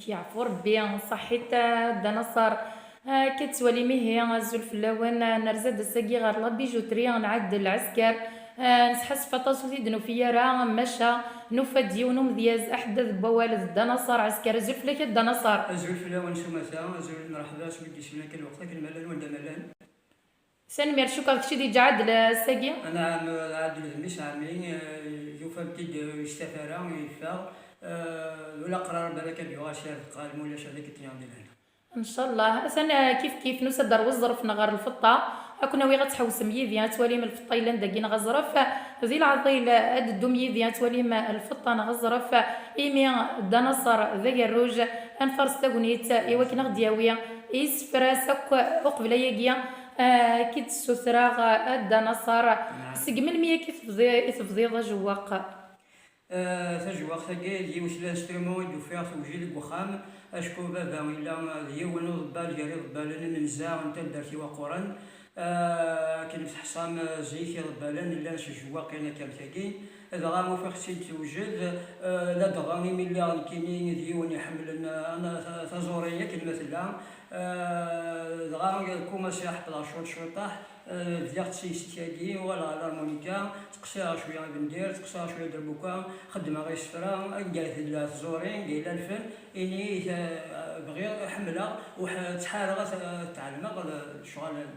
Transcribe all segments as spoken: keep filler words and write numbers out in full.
Yeɛfu Rebbi, ṣaḥit a Dda Naṣer. Akka tettwalim ihi, azul fell-awen. Nerza-d ass-agi ɣer la bijouterie n Ɛed Lɛesker. Nesḥassef aṭas ur t-id-nufi ara, maca nufa-d yiwen umedyaz aḥeddad n wawal d Dda Naṣer Ɛesker. Azul fell-ak a Dda Naṣer. Azul fell-awen s umata, azul, mreḥba s wid d-isellen akka lweqt akken ma llan wanda ma llan. Tanemmirt, cukkeɣ d kečč i d-iǧǧa Ɛadel ass-agi. Anɛam, Ɛadel d mmi-s n ɛemmi, eh, yufa-d-id, eh, yestaf ara, yeffeɣ, eh, d ulaqrar balak ad yuɣal s ar deqqal, ma ulac ad ak-id-tiniɣ di lehna. Ncallah. Atan, eh, kif kif nusa-d ar weẓref neɣ ɣer lfeṭṭa, ad ken-awiɣ ad tḥewsem yid-i, ad twalim lfeṭṭa yellan dagi neɣ aẓref, di leɛḍil ad d-ddum yid-i ad twalim lfeṭṭa neɣ aẓref, imi Dda Naṣer d agerruj, ad nfares tagnit i wakken ad ɣ-d-yawi isefra-s akk uqbel ayagi. Ah, ki d-ssutreɣ, ah, a Dda Naṣer, seg melmi akka i tebdi-, i tebdiḍ ajewwaq? Ah, tajewwaqt-agi d yiwet n l'instrument i d-ufiɣ tewjed deg uxxam, acku baba yella d yiwen uḍebbal gar iḍebbalen imenza n taddart Iwaquren. Ah, akken teḥṣam, ah, zik iḍebbalen llan s tjewwaqin akka am tagi. Dɣa ufiɣ-tt-id tewjed, eh, ladɣa imi lliɣ nekkini d yiwen iḥemmlen, eh, ana-, ta-, taẓuri akken ma tella. Eh, dɣa kumassiɣ ḥeppleɣ cwiṭ cwiṭaḥ, eh, bdiɣ-tt s yessi-agi, uɣaleɣ ɣer larmonika, teqsiɣ cwiya abendir, teqsiɣ cwiya derbuka, xeddmeɣ isefra, anga tella tẓuri, anga yella lfen, ini, eh, bɣiɣ, ḥemmleɣ, u ḥ-, ttḥareɣ ad t-, ad t-ɛelmeɣ, eh, lecɣal n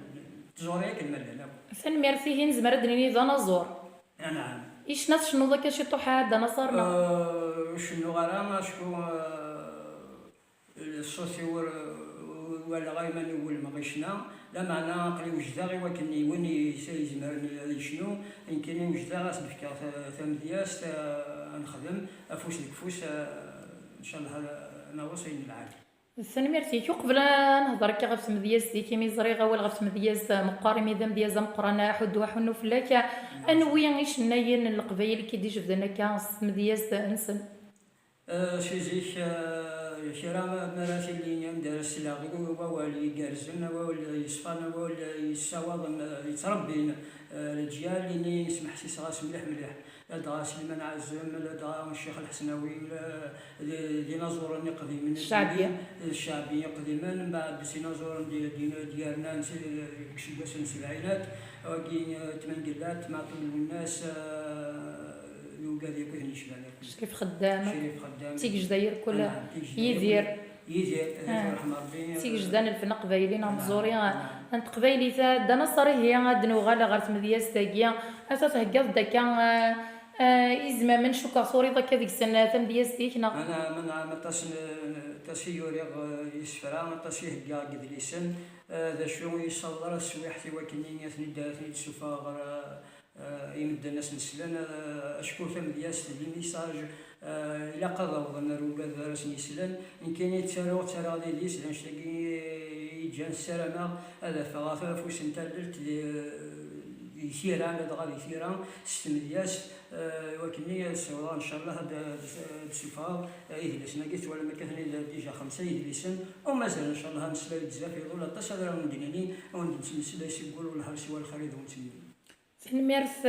tẓuri akken ma llan akk. Tanemmirt ihi, nezmer ad d-nini d anaẓur. Anɛam. Icna tcennuḍ akka ciṭuḥ a Dda Naṣer, neɣ? Eh, ur cennuɣ ara, acku, eh, ṣṣut-iw ur, ur walaɣ ara iman-iw welmeɣ i ccna. Lameɛna aql-i wejdeɣ i wakken i win i-, yezemren ad yecnu, nekkini wejdeɣ ad s-d-fkeɣ ta-, tamedyazt, eh, ad nexdem afus deg ufus, eh, ncallah ad naweṣ ayen lɛali. Tanemmirt-ik. Uqbel ad nehder akka ɣef tmedyazt-ik, imi ẓriɣ awal ɣef tmedyazt meqqar, imi d amedyaz ameqqran, aḥuddu aḥunnu fell-ak. Anwi icennayen n Leqbayel i k-id-ijebden akka s tmedyazt-nsen? Eh, si zik, eh, kra ma, mi ara tili anda ara sleɣ i wawal igerrzen, awal yeṣfan, awal yessawaḍen, eh, yettrebbin, eh, leǧyal, ini smeḥsiseɣ-as mliḥ mliḥ. Ladɣa Sliman Ɛazem, ladɣa Ccix Lḥesnawi, la-, d, d inaẓuren iqdimen. Ccaɛbiya. D ccaɛbiya iqdimen, mbeɛd s inaẓuren d, d, d-yernan s, deg iseggasen n sebɛinat, wagi, eh, Tmangellat, Maɛṭub Lwennas, eh, d ugad yakk i ten-yecban akk. Crif Xeddam. Crif Xeddam. Tigejda irkul. Anɛam, Tigejda Yidir. Yidir, ad t-yerḥem Rebbi. Tigejda n lfen aqbayli neɣ n tẓuri, anɛam, n teqbaylit. A Dda Naṣer, ihi ad d-nuɣal ɣer tmedyazt-agi. Ata theggaḍ-d akka, eh, eh, izmamen, cukkeɣ turiḍ akka deg-sen, eh, tamedyazt-ik, neɣ? Anɛam, anɛam, aṭas n, aṭas i uriɣ, eh, isefra, aṭas i heggaɣ deg yidlisen. Eh, d acu i yessaweḍ ara teswiḥt i wakken ad ten-id, ad ten-id-ssuffɣeɣ ɣer, eh, eh, i medden ad sen-slen, eh, acku tamedyazt d les messages, eh, ilaq ad awḍen ar ugad ara sen-yeslen. Nekkini ttaruɣ, ttaraɣ d idis, d annect-agi i yeǧǧan ssarameɣ ad afeɣ afus n tallelt di, di tira, ladɣa di tira, s tmedyazt, eh, i wakken ad ssiwḍeɣ, ncallah, ad, ad, ad d-ssufɣeɣ, eh, idlisen-agi, twalam akka ten-id déjà xemsa idlisen, u mazal, ncallah, ad nesla i bezzaf, iḍul aṭas ad awen-d-nini, ad awen-d-nettmeslay seg wul u lḥersi wa lxir i d-wen-ttmenni. Tanemmirt.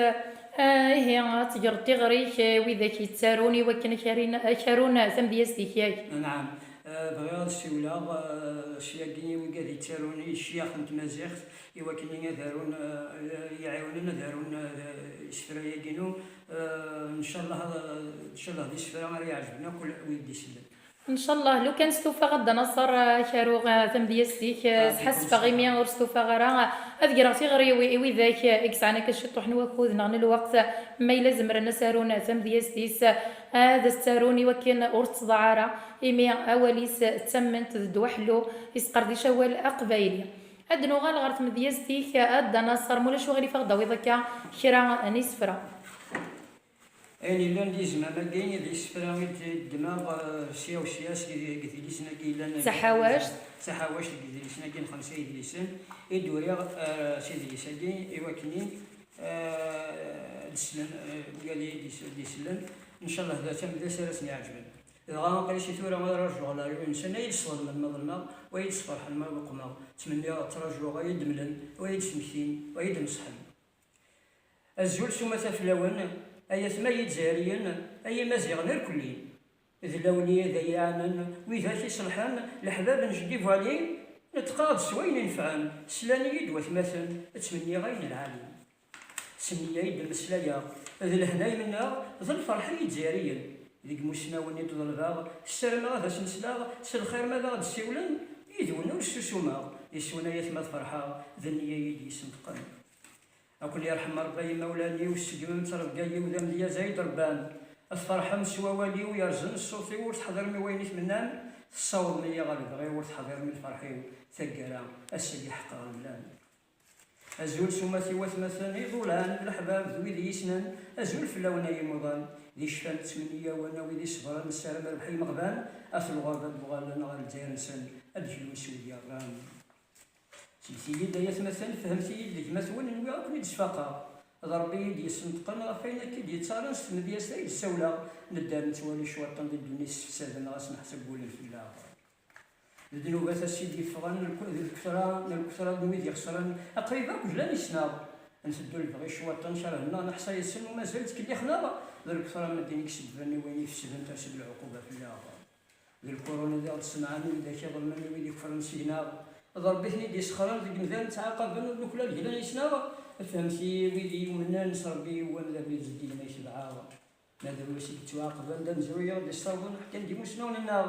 Ah, ihi, ad tegreḍ tiɣri-k, eh, widak yettarun i wakken ad k-arin-, ad k-arun tamedyazt-ik, yak? Anɛam. Ah, bɣiɣ ad ssiwleɣ, ah, s yagi i wigad yettarun i ccyax n tmaziɣt, i wakken ad arun, ah, i-, iɛiwnen ad arun, ah, isefra-yagi-inu. Ah, ncallah, ah, ncallah d isefra ara iɛejben akk wid d-isellen. Ncallah, lukan stufaɣ a Dda Naṣer, ah, ad k-aruɣ, ah, tamedyazt-ik, ah, sḥassfeɣ imi ur stufaɣ ara, ah, ad greɣ tiɣri i wi-, i widak, ah, i yesɛan akka ciṭuḥ n wakud neɣ n lweqt, ah, ma yella zemren ad s-arun, ah, tamedyazt-is, ah, ad as-ttarun i wakken ur tettḍaɛ ara, imi awal-is, ah, d tamment, d ddwa ḥellu, yesqerdic awal aqbayli. Ad nuɣal ɣer tmedyazt-ik, ah, a Dda Naṣer, ma ulac uɣilif ad ɣ-d-tawiḍ akka kra n isefra. Ayen yellan d izmam-agi d isefra i d-, ddmeɣ, eh, sya u sya seg, deg idlisen-agi yellan. D taḥawact. D taḥawact deg idlisen-agi n xemsa idlisen i d-uriɣ, eh, s idlis-agi i wakken, eh, ad slen, eh, wigad i d-is-, d-isellen. Ncallah d tamedyazt ara sen-iɛeǧben. Dɣa aql-i si tura ad rajuɣ leɛyub-nsen, ay d-sḍelmen ma ḍelmeɣ, wa ay d-sferḥen ma weqmeɣ. Ttmenniɣ, ttrajuɣ, ay d-mlen, wa ay d-smektin, wa ay d-neṣḥen. Azul s umata fell-awen, ay atma izzayriyen, ay imaziɣen irkelli. D lawni ad iyi-ɛnan widak iṣelḥen, leḥbab n jeddi Vali, neṭqeɣ-d s wayen inefɛen, slan-iyi-d watmaten, ttmenniɣ ayen lɛali. S nniya i d-mmeslayeɣ, d lehna i mennaɣ, d lferḥ i Yizzayriyen. Deg imusnawen i d-ḍelbeɣ, ssarameɣ ad asen-sleɣ s lxir ma ad aɣ-d-ssiwlen, yid-wen ur ssusumeɣ, iswen ay atma ad ferḥeɣ, d nniya i d-yesneṭqen. Ad ken-yerḥem Ṛebbi ay imawlan-iw, tseggmem ttrebga-iw d amedyaz ay d-ṛebban. Ad tferḥem s wawal-iw yerẓen ṣṣut-iw, ur teḥḍirem i wayen i tmennam, tessawḍem-iyi ɣer lebɣi-w, ur teḥḍirem i lferḥ-iw, taggara, ass-agi ḥeqqeɣ llan. Azul s umat-iw atmaten, iḍulan d leḥbab d wid i yi-ssnen, azul fell-awen ay imuḍan, d icfan d tmenniyawen a wid iṣebren, nessaram rrbeḥ i yimeɣban, at lɣerba ad d-uɣalen ɣer Lezzayer-nsen, ad d-glun s wid yerran. Slet-iyi-d ay atmaten, fehmet-iyi-d gma-twen, nwiɣ ad ken-id-sfaqeɣ. D Ṛebbi i yi-d-yesneṭqen ɣef wayen akka i d-yettaren s tmedyazt ay d-ssawleɣ, nedder nettwali cwaṭen di ddunit ssefsaden, ɣas neḥseb wullen fell-aɣ. D ddnubat ass i d-yeffɣen, d lk-, d lketṛa n lketṛa n wid ixesren, qrib akk glan yes-neɣ. Nteddu lebɣi cwaṭen, kerhen-aɣ, neḥṣa yes-sen, u mazal ttkellixen-aɣ. D lketṛa n medden i isebbben i wayen ifesden, ters-d lɛuquba fell-aɣ. D lkuruna i aɣ-d-ssenɛan, wid ak iḍelmen i wid ikefren seg-neɣ. D Ṛebbi i ten-id-yessexren, deg yimdanen ttɛaqaben, ur nuklal glan yes-neɣ. Fehmet-iyi, wid i yumnen s Ṛebbi, yewwam d abrid zeddigen ay tebɛeɣ. Ma d drus i yettwaɛaqben, d amezruy i ɣ-d-yessawḍen ḥkan-d imusnawen-nneɣ.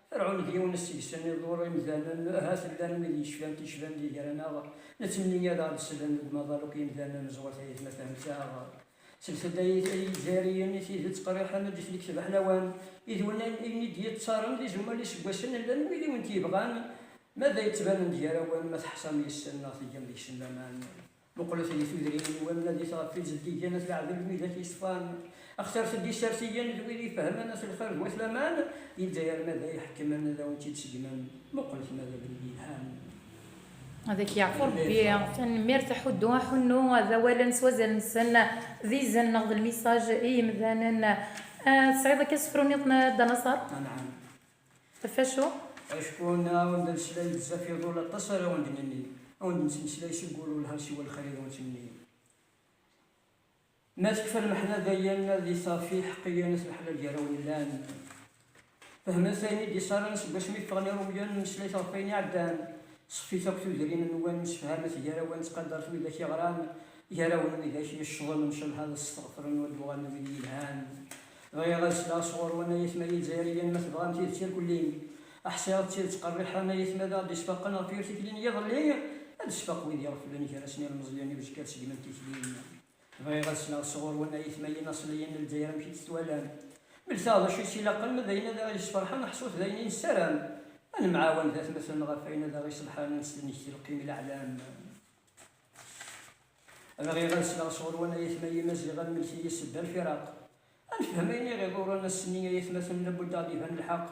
Ferɛun d yiwen seg-sen iḍur imdanen, ahat llan wid yecfan ticban di gar-aneɣ. Nettmenni ad aɣ-d-sellen deg umaḍal akk yimdanen, ẓwret ay atmaten-nteɣ. Slet-d ay, ay Izzayriyen i tidet qerriḥen, ǧǧet lekdeb ḥlawan. Idwan ayen i d-yettaren d izumal iseggasen, llan wid i wen-t-yebɣan. Ma d ay yettbanen-d gar-awen, ma teḥṣam yes-sen neɣ tgam deg-sen laman. Muqlet di tudrin-nwen, nadit ɣef wid zeddigen, at leɛdel d widak yeṣfan. Xtiret-d isertiyen d wid ifehmen, at lxir d wat laman. Di Lezzayer ma d ay ḥekmen, ad awen-tt-id-seggmen. Muqlet ma d abrid yelhan. Ad ak-yeɛfu Rebbi. Tanemmirt. Tanemmirt a Ḥuddu, a Ḥunnu, d awalen s wazal-nsen, d izen neɣ d lmisaj i yimdanen. Ah, tesɛiḍ akka asefru nniḍen a Dda Naṣer? Anɛam. Ɣef acu? Acku nna awen-d neslay bezzaf iḍul, aṭas ara awen-d-nenni. Awen-d nettmeslay seg wul welha siwa lxir i d awen-ttmenni. Ma tekfa lmeḥna dayen, ad iṣafi ḥeqqiyen at leḥlal gar-awen llan. Fehmet ayen i d-iṣaran seg wasmi ffɣen Irumyen, mmeslayet ɣef wayen iɛeddan. Ṣeffit akk tudrin-nwen, msefhamet gar-awen, ttqadaret widak iɣran, gar-awen widak yeccḍen, ncallah ad ssteɣfren u ad d-uɣalen wid yelhan. Bɣiɣ ad sleɣ sɣur-wen ay atma Izzayriyen, ma tebɣam tidet irkelli. Ḥṣiɣ d tidet qerriḥen ay atma ad aɣ-d-isfaqen ɣef yir tikli n yiḍelli, ad d-isfaq wid iɣeflen gar-asen ilmeẓyen i uzekka ad seggmen tikli. Bɣiɣ ad sleɣ sɣur-wen ay atma inaṣliyen n Lezzayer amek i tt-twalam. Mlet-aɣ d acu i s-ilaqen, ma d ayen ad aɣ-yesferḥen, ḥṣut d ayen i nessaram. Ad nemɛawan d atmaten ɣef wayen ad aɣ-iṣelḥen, ad nesnekti lqim i leɛlam. Bɣiɣ ad sleɣ sɣur-wen ay atma Imaziɣen, mlet-iyi ssebba lfiraq. Ad nefhem ayen i ɣ-iḍuren ass-nni ay atmaten, labudda ad d-iban lḥeqq.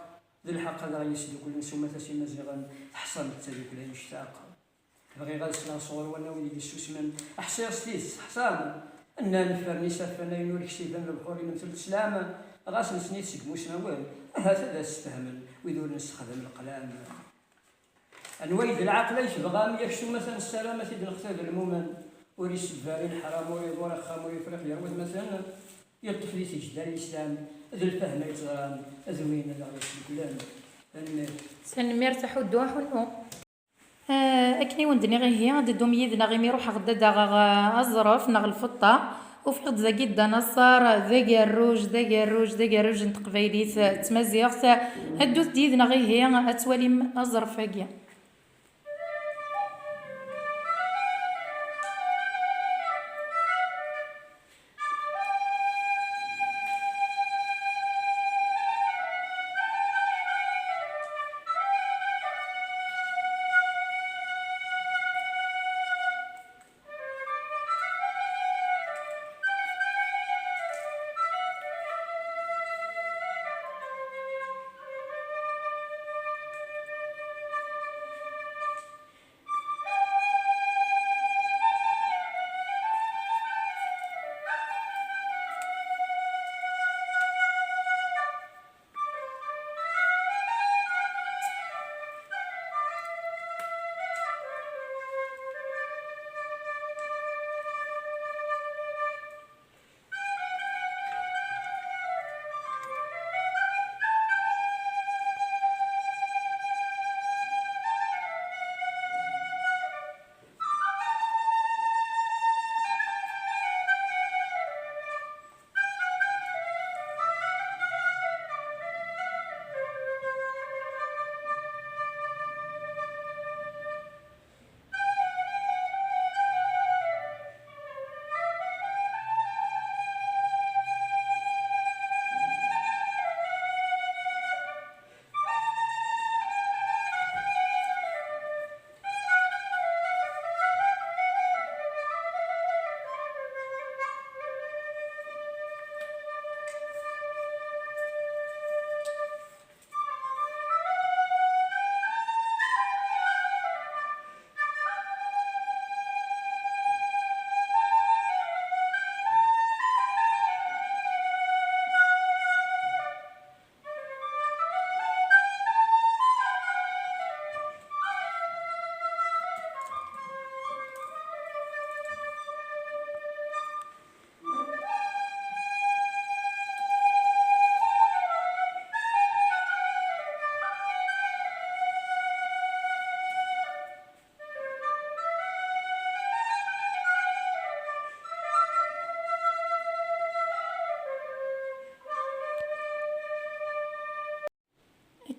D lḥeqq ad aɣ-yesduklen s umatas Imaziɣen, teḥṣam d tadukla yectaq. Bɣiɣ ad sleɣ sɣur-wen a wid yessusmen, ḥṣiɣ s tidet teḥṣam. Nnan fern isaffen ayen ur ksiben lebḥur imentel teslam, ɣas nesnit seg imusnawen, ahat ad as-sfehmen wid ur nessexdam leqlam. Anwa i d lɛaqel ay tebɣam, yak s umata nessaram ad t-id-nextir d lmumen, ur isebbari leḥram, ur iḍur axxam, ur ifriq gar watmaten, yeṭṭef di tgejda n lislam, d lfahem ay tt-ẓran, d win ad aɣ-yesduklen. Tanemmirt. Tanemmirt a Ḥuddu, a Ḥunnu. Ah, akken i wen-d-nniɣ ihi, ad d-ddum yid-neɣ imi ruḥeɣ-d ad d-aɣeɣ, ah, aẓref neɣ lfeṭṭa. Ufiɣ-d dagi Dda Naṣer, d agerruj, d agerruj, d agerruj n teqbaylit, d tmaziɣt. Ddut-d yid-neɣ ihi, ad twalim aẓref-agi.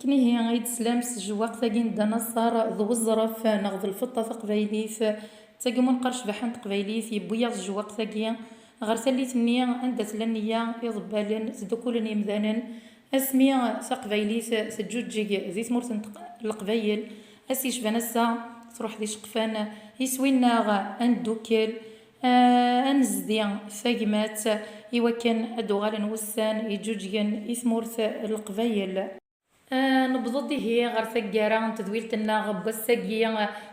Akken ihi ay d-teslam s tjewwaqt-agi n Dda Naṣer d uẓref neɣ d lfeṭṭa taqbaylit, d tagi umi neqqar ccbaḥa n teqbaylit, yewwi-yaɣ s tjewwaqt-agi ɣer tallit-nni anda tella nniya, iḍebbalen ttdukkulen yemdanen, asmi taqbaylit teǧǧuǧǧeg di tmurt n teq-, Leqbayel, ass yecban ass-a, truḥ d iceqfan, iswi-nneɣ ad neddukkel, ah, ad nezdi tagmat, i wakken ad d-uɣalen wussan yeǧǧuǧgen i tmurt n Leqbayel. Ah, newweḍ-d ihi ɣer taggara n tedwilt-nneɣ n wass-agi,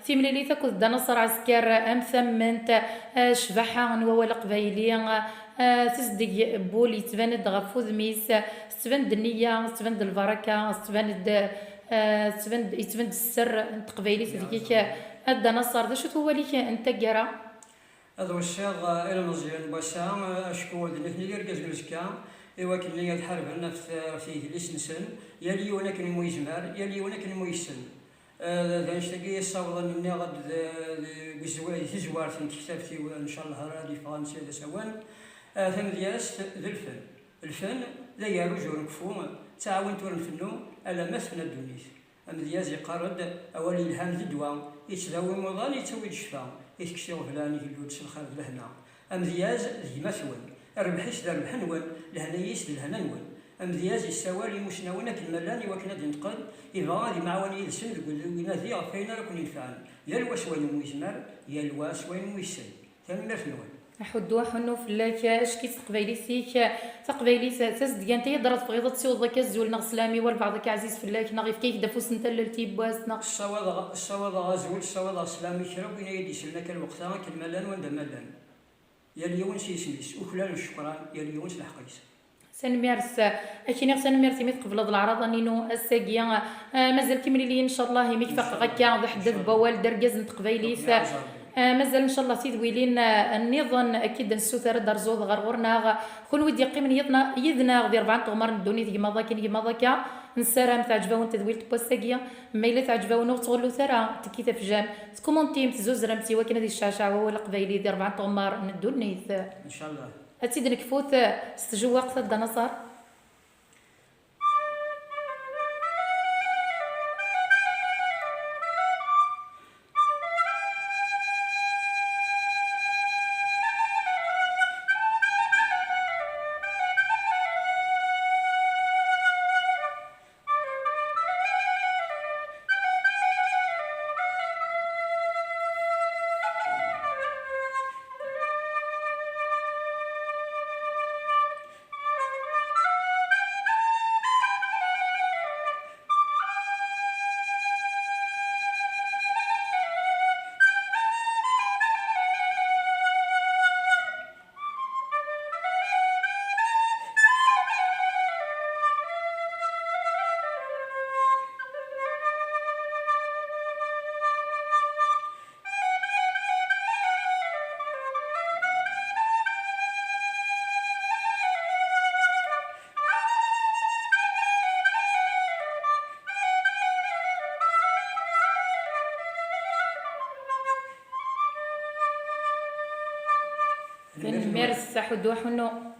timlilit akked Dda Naṣer Ɛesker am tamment, ah, ccbaḥa n wawal aqbayli, ah, tezdeg n wul yettban-d ɣef wudem-is, tettban-d nniya, tettban-d lbaraka, tettban-d, ah, tettban-d, yettban-d sser n teqbaylit deg-k. A Dda Naṣer, d acu-t wawal-ik n taggara? Ad weṣṣiɣ, eh, ilmeẓyen n wass-a, eh, acku d nitni d irgazen n uzekka, i wakken ad ḥarben ɣef t-, ɣef yidles-nsen, yal yiwen akken umi yezmer, yal yiwen akken umi yessen. Eh, d annect-agi i ssawḍen nniɣ-d d, d, deg uzwa-, di tezwart n tektabt-iw, ncallah ara d-yeffɣen sya d asawen. Eh, tamedyazt d lfen. Lfen d agerruj ur nkeffu, d taɛawint ur nfennu, alamma tefna ddunit. Amedyaz yeqqar-d: "Awal yelhan d ddwa, yettdawi imuḍan, yettawi-d ccfa, itekkes iɣeblan, igellu-d s lxir d lehna." Amedyaz d gma-twen, rrbeḥ-is d rrbeḥ-nwen, lehna-is d lehna-nwen. Amedyaz yessawal i imusnawen akken ma llan i wakken ad d-neṭqen, yebɣa ad imɛawan yid-sen deg unadi ɣef wayen ara ken-inefɛen, yal wa s wayen umi yezmer, yal wa s wayen umi yessen. Tanemmirt-nwen. Aḥuddu aḥunnu fell-ak, acki-tt teqbaylit-ik, taqbaylit tazedgant. Ay adra tebɣiḍ ad tessiwḍeḍ akka azul neɣ sslam i walbeɛḍ akka ɛziz fell-ak, neɣ yefka-ak-d afus n tallelt yiwwas, neɣ? Ssawaḍeɣ, ssawaḍeɣ azul, ssawaḍeɣ sslam i kra n win ay d-isellen akka lweqt-a, akken ma llan wanda ma llan. Yal yiwen s yisem-is, uklalen ccekran, yal yiwen s lḥeqq-is. Tanemmirt, ad k-iniɣ tanemmirt imi tqebleḍ leɛraḍa-nni-inu ass-agi. Ah, mazal timliliyin, ncallah, imi k-faqeɣ akka d aḥeddad n wawal, d argaz n teqbaylit. Ah, mazal, ncallah, tidwilin, ah, nniḍen akka i d-nessuter ad d-terzuḍ ɣer ɣur-neɣ. Kunwi d-yeqqimen yid-neɣ, yid-neɣ di rebɛa n teɣmar n ddunit, gmaḍ akken, gmaḍ akka, nessaram teɛǧeb-awen tedwilt n wass-agi. Ma yella teɛǧeb-awen, ur ttɣullut ara, tekkit afjam, tkumuntim, tzuzremt i wakken ad yecceɛceɛ wawal aqbayli di rebɛa n teɣmar n ddunit. Ncallah. Ad tt-id-nekfut s tjewwaqt a Dda Naṣer. Tanemmirt, aḥuddu aḥunnu.